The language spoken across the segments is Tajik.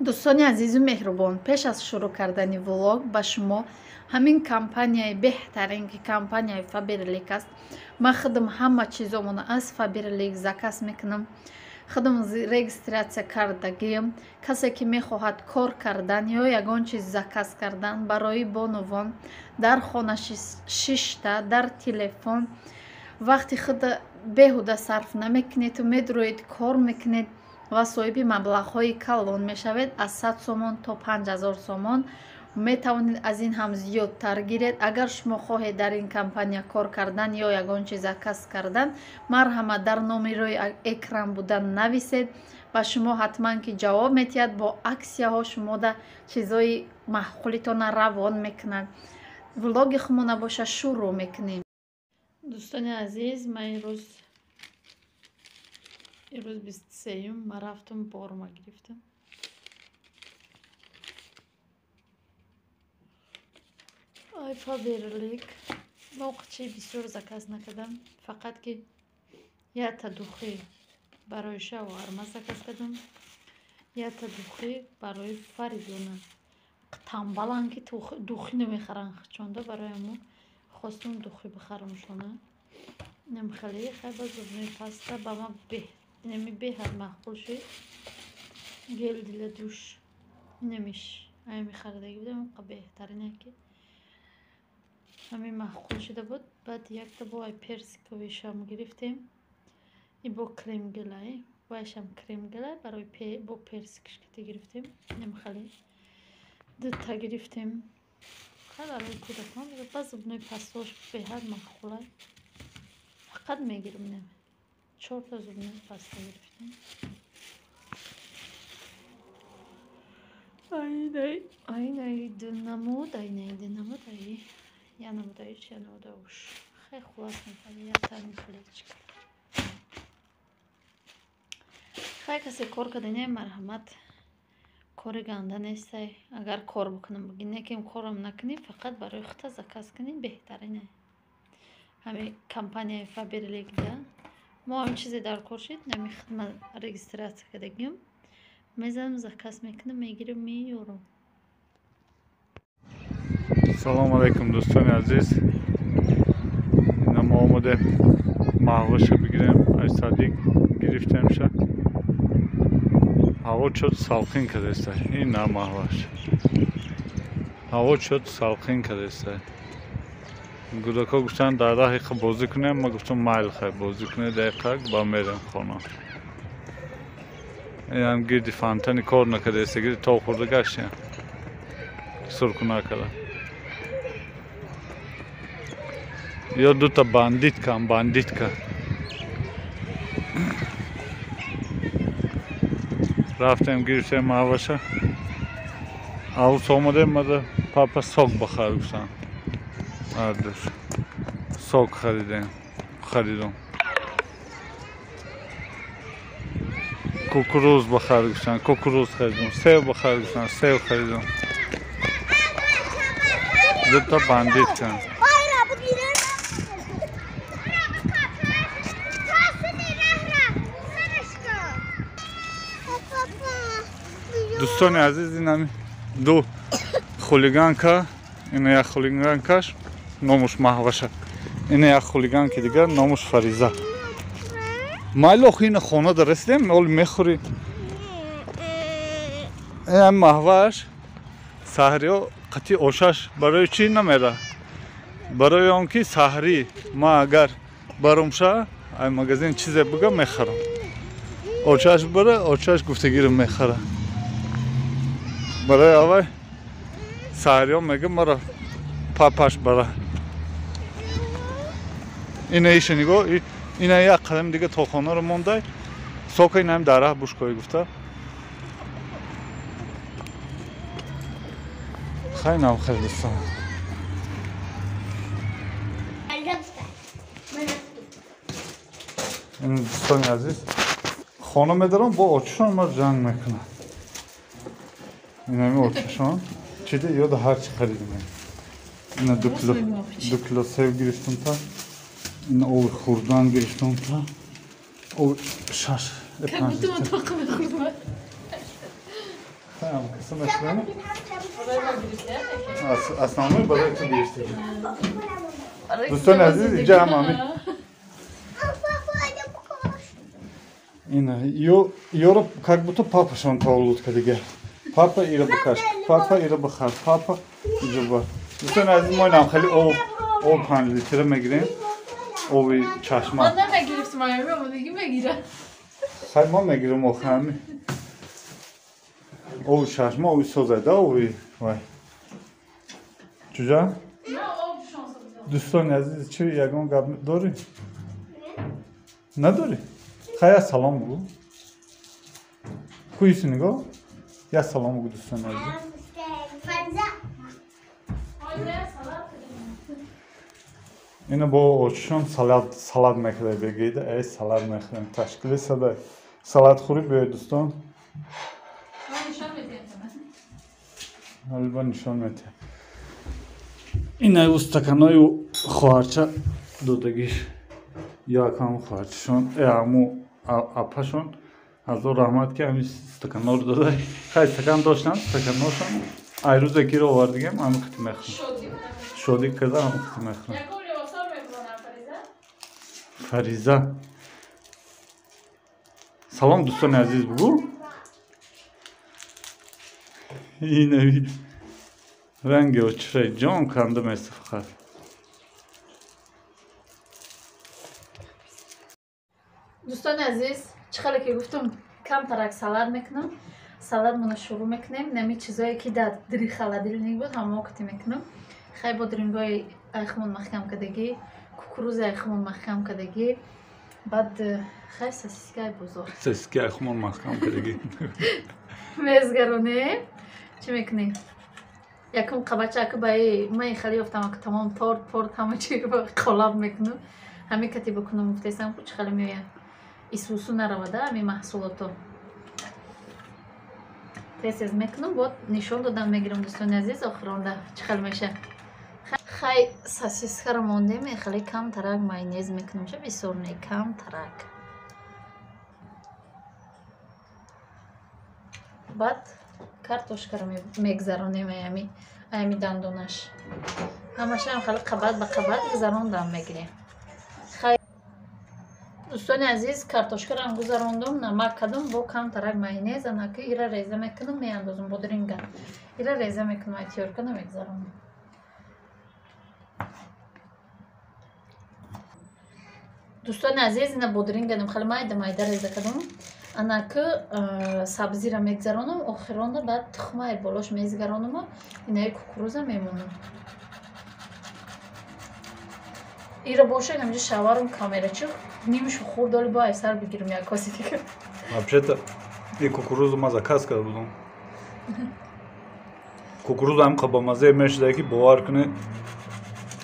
Дӯстони азизу меҳрубон, пеш аз шурӯъ кардани влог ба шумо ҳамин компанияи беҳтарин, ки компанияи Фаберлик аст. Ман худам ҳама чизомона аз Фаберлик заказ мекунам. Худам регистрация кардагиам. Касе ки мехоҳад кор кардан ё ягон чиз заказ кардан барои бонувон дар хона шишта, дар телефон вақти худ беҳуда сарф намекунед, медроед, кор мекунед ва соҳиби маблағҳои калон мешавед. Аз 100 сомон то 5000 сомон метавонед, аз ин ҳам зиёдтар гиред. Агар шумо хоҳед дар ин компания кор кардан ё ягон чиз заказ кардан, марҳамат, дар номерои экран будан нависед, ба шумо ҳатман ки ҷавоб метиҳад. Бо аксияҳо шумода чизҳои маъқулитона равон мекунад. Влоги хумона боша шурӯъ мекунем. Дӯстони азиз, ман имрӯз 23-юм ман рафтам борма гирифтам. Ай Фаберлик моқчи бисёр заказ накардам, фақат ки якта духи барои шаварма заказ кардам, якта духи барои Фаридуна. Тамбалан ки духи намехаранд хичонда, барои ҳамо хостум духи бихарамшона. Инам хеле хайба зубной паста ба ман инами беҳад маъқул шуд. Гель для душ инамиш ами харидаги будам, беҳтарине ки ҳамин маъқул шуда буд. Баъд якта бо ай персиковишам гирифтем. И бо крем-гелай, вайшам крем-гелай барои бо персикш кати гирифтем. Инам хеле дута гирифтем. Хай барои кӯдакон ба зубной пастаош беҳад маъқулай. Фақат мегирам инам. 4та зубной паста гирифтем. Айнай ду намуд, айнай ду намуд, ай я намудаиш, я намудауш. Хай хулас мефаҳми, я тани хелечка. Хай касе кор кардане, марҳамат, кори ганда нестай. Агар кор бикунам, биги некем корам накунӣ, фақат барои худта заказ кунӣ, беҳтарине. Ҳамин компанияи Фаберлик да мо ҳам чизе дар кор шид, нами хидмат регистрация кардагим, мезанам, заказ мекунам, мегирам, меёрам. Салом алейкум, дӯстони азиз. Ина мо омадем маҳваша бигирем, ай садик гирифтемша. Ҳаво чот салқин кардеста. Ина маҳваш. Ҳаво чот салқин кардеста. Гудако гуфтанд дар раҳи бозӣ кунем, ма гуфтам майл, хай бозӣ кунед дақиқак, ба мерем хона. Инам гирди фонтани кор накардеста, гирди тов хӯрда гаштем. Сурку накарда. Ё дута бандитка, бандитка. Рафтем, гирифтем маҳваша. Авус омадем, мада папа сок бахар гуфтанд. Ардуш. Сок харидем. Харидум. Кукуруз бахар гуфтанд, кукуруз харидум. Сев бахар гуфтанд, сев харидум. Дута бандитка. Дӯстони азиз, инами ду хулиганка, ина як хулиганкаш номуш Маҳваша, ина як хулиганки дигар номуш Фариза. Майли, охи ина хона да расидем, оли мехӯрӣ. Ин Маҳваш саҳриё қатъи ошаш барои чӣ намера? Барои он ки саҳрӣ ма агар барумша ай магазин чизе бига мехарам. Очаш бара, очаш гуфтагиро мехара. Барои аввал саҳриё мега мара папаш бара. Ина иша нигоҳ, ина як қадам дига то хонаро мондай, сока инам дар раҳ бушкоӣ гуфта. Хай нам хел дӯстон. Ин дӯстони азиз, хона медарам, бо очишон мар ҷанг мекунад. Инами очишон чиде ёда ҳарчи харидем. Ина 2 кило сев гирифтам та, ина ови хурдан гирифтам та, ови 6 Как будто мы только мехӯрдем. Там, қисм основной барои ту гирифтӣ. Дӯстони азиз, инҷа ҳам ҳамин. Ина, ёро как будто папашон таваллуд кардига. Папа ира бикаш, папа ира бихар, папа иҷо бар. Дӯстони азиз, мо инам хеле об, об 5 литра мегирем. Оби чашма. Ман намегирифтам, омодагӣ мегирам. Хай мо мегирем охи ҳами. Оби чашма, оби созада, оби вай. Чуҷа? Дӯстони азиз, чӣ ягон гап дорӣ? Надорӣ? Хай я салом бугӯ. Куиси нигоҳ? Я салом бугӯ дӯстони азиз. Ина бо очишон салат мехӯрад бегида, эй салат мехӯрем. Ташкили сада. Салатхӯрӣ биёед дӯстон. Ҳоло нишон медиҳем. Ин ай стаканои хоҳарча додагиш. Як ҳам хоҳарчашон, ҳаму апашон ҳазор раҳмат ки ҳамин стаканҳоро дода. Хай стакан доштан, стаканҳошон ай рӯзе киро овардигем, ҳамин қити мехӯрем. Шодӣ карда ҳамин қити мехӯрем. Фариза. Салом дӯстони азиз бугӯ. Инави ранги очирай ҷон канда места фақат. Дӯстони азиз, чӣ хеле ки гуфтум, камтарак салат мекунам. Салатмонро шурӯъ мекунем. Нами чизое ки дар дри холодильник буд, ҳамао кати мекунам. Хай бодрингои айхмон маҳкам кардагӣ, кукуруза айхмон маҳкам кардагӣ, баъд хай сосискаи бозор. Сосискаи айхмон маҳкам кардагӣ. Мезгаронем. Чӣ мекунем? Якум қабача аку баи ман хеле ёфтам, аку тамом торт, порт ҳама чи қолаб мекунам. Ҳамин кати бикунам гуфтесам, ку чӣ хеле меояд. Исусу наравада ҳамин маҳсулото. Тез-тез мекунам, бод нишон додам мегирам дӯстони азиз, охиронда чӣ хел меша. Хай сосискаро мондем, хеле камтарак майонез мекунам, ча бисёр не, камтарак. Баъд картошкаро мегзаронем аями дандонаш. Ҳамашам хеле қабат ба қабат гузарондам мегирем. Хай дӯстони азиз, картошкаро гузарондум, намак кардум, бо камтарак майонез, анаки ира реза мекунам, меандозам бодринга. Ира реза мекунам, ай тёрка намегзаронам. Дӯстони азиз, ина бодринганам хеле майда майда реза кардум. Анаки сабзира мегзаронам, охиронда баъд тухмаи болош мезгаронаму инаи кукуруза мемонам. Ира бошад ҳаминҷо шаварум камерачи нимшу хурд, оли бо айсар бигирам як коси дигар. Вообще-то и кукурузу ма заказ карда будам. Кукуруза ҳам бамаза мешуда ки бовар кунед,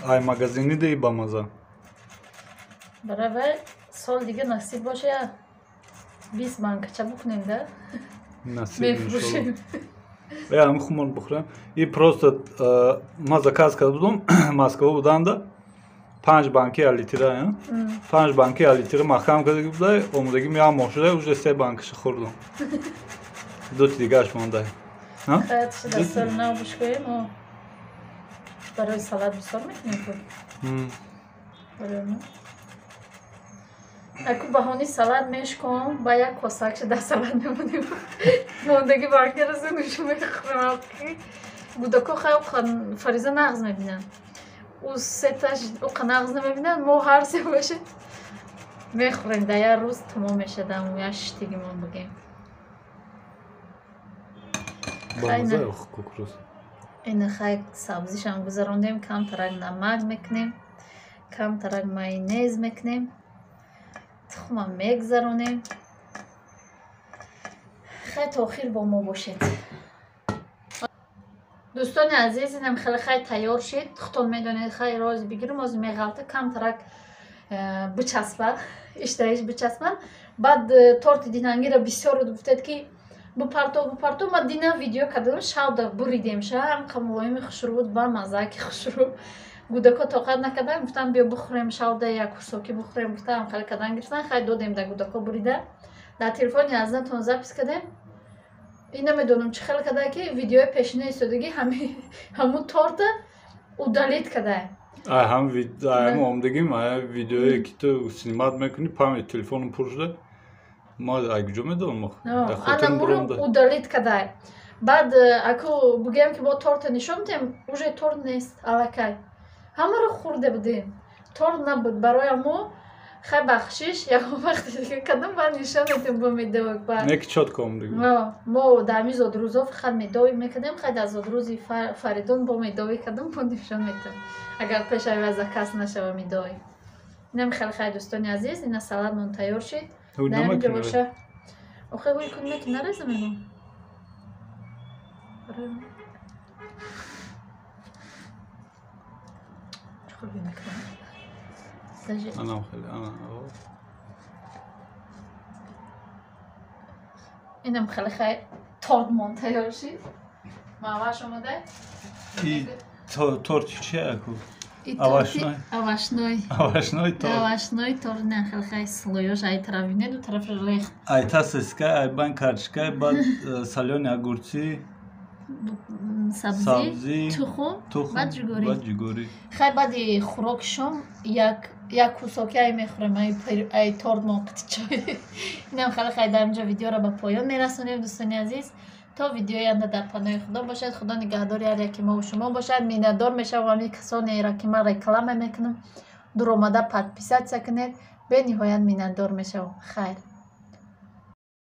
ай магазини ди бамаза. Баравай сол дига насиб боша я 20 банкача букунем да? Насиб иншалло. Я ҳам хумон бухӯрам. И просто ма заказ карда будам, Москва буданда 5 банки 1 литра, 5 банки 1 литра маҳкам карда буда, омодагим як моҳ шуда, уже 3 банкаша хӯрдам. Ду дигаш монда. Ҳа? Хайт шуда сол нав бушкоем, барои салат бисёр мекунем ку. Барои мо. Аку баҳони салат мешком, ба як косакша дар салат мемонем. Мондаги банкаро зунушу мехӯрам. Гудако хай Фариза нағз мебинанд. Ӯ сеташ уқа нағз намебинанд, мо ҳар се бошед мехӯрем, дар як рӯз тамом мешадам, як шиштигимон бигем. Ина хай сабзишам гузарондем, камтарак намак мекунем, камтарак майонез мекунем, тухма мегзаронем. Хай то охир бо мо бошед. Дӯстони азиз, инам хеле хай тайёр шид. Худтон медонед, хай роз бигирам, оз меғалта камтарак бичаспа, иштаиш бичаспан. Баъд торти динангиро бисёр гуфтед ки бупарто, бупарто. Ма дина видео кардам, шавда буридем ша, ҳамқа мулоими хушрӯ буд, ба маззаки хушрӯ. Гудако тоқат накардан, гуфтам биё бухӯрем, шавда як кусоки бухӯрем, гуфтам хеле кардан гирифтан, хай додем да гудако бурида. Дар телефони азнатон запис кардем. Ин намедонам чӣ хел када, ки видеои пешина истодагӣ ҳамун торта удалить кадай. Ҳам омдагим, видеое ки ту снимать мекунӣ, память телефоном пур шуда, ма ай куҷо медонам? Анамуро удалить кадай. Баъд аку бигӯям, ки мо торта нишон медиҳем, уже торт нест, аллакай ҳамаро хӯрда будем, торт набуд. Барои мо хай бахшиш, ягон вақти дига кадом баъд нишон медиҳем бо медовик. Не ки чётко омдагим. Мо дар ҳамин зодрӯзҳо фақат медовик мекардем. Хай, дар зодрӯзи Фаридун бо медовик кардем, бо нишон медиҳем, агар пешаи заказ нашава медовик. Инам хеле. Хай, дӯстони азиз, ина салатмон тайёр шид. Дар инҷо боша. Охе, ҳуй кун, ки нареза мегӯм. Чӣ хел мекунам? Анам хеле ана. Инам хеле. Хай, тортмон тайёр шид. Маъваш омода. И торти чи аку? Овощной. Овощной. Овощной торт. Овощной торт. Не, хеле. Хай, слоёш ай тарафи не, ду тараф рехт. Ай та сиска, ай бан картошка, баъд солёные огурцы, сабзӣ, тухм, баъд ҷугорӣ. Баъд ҷугорӣ. Хай, баъди хӯроки шом як кусоки ай мехӯрем, ай тортмон қити чой. Инам хеле. Хай, дар инҷо видеоро ба поён мерасонем, дӯстони азиз. То видеои оянда дар паноҳи Худо бошад. Худо нигаҳдори ҳар яки мову шумо бошад. Миннатдор мешавам ҳамин касонеро, ки ман реклама мекунам, дуромада подписаться кунед. Бениҳоят миннатдор мешавам. Хайр.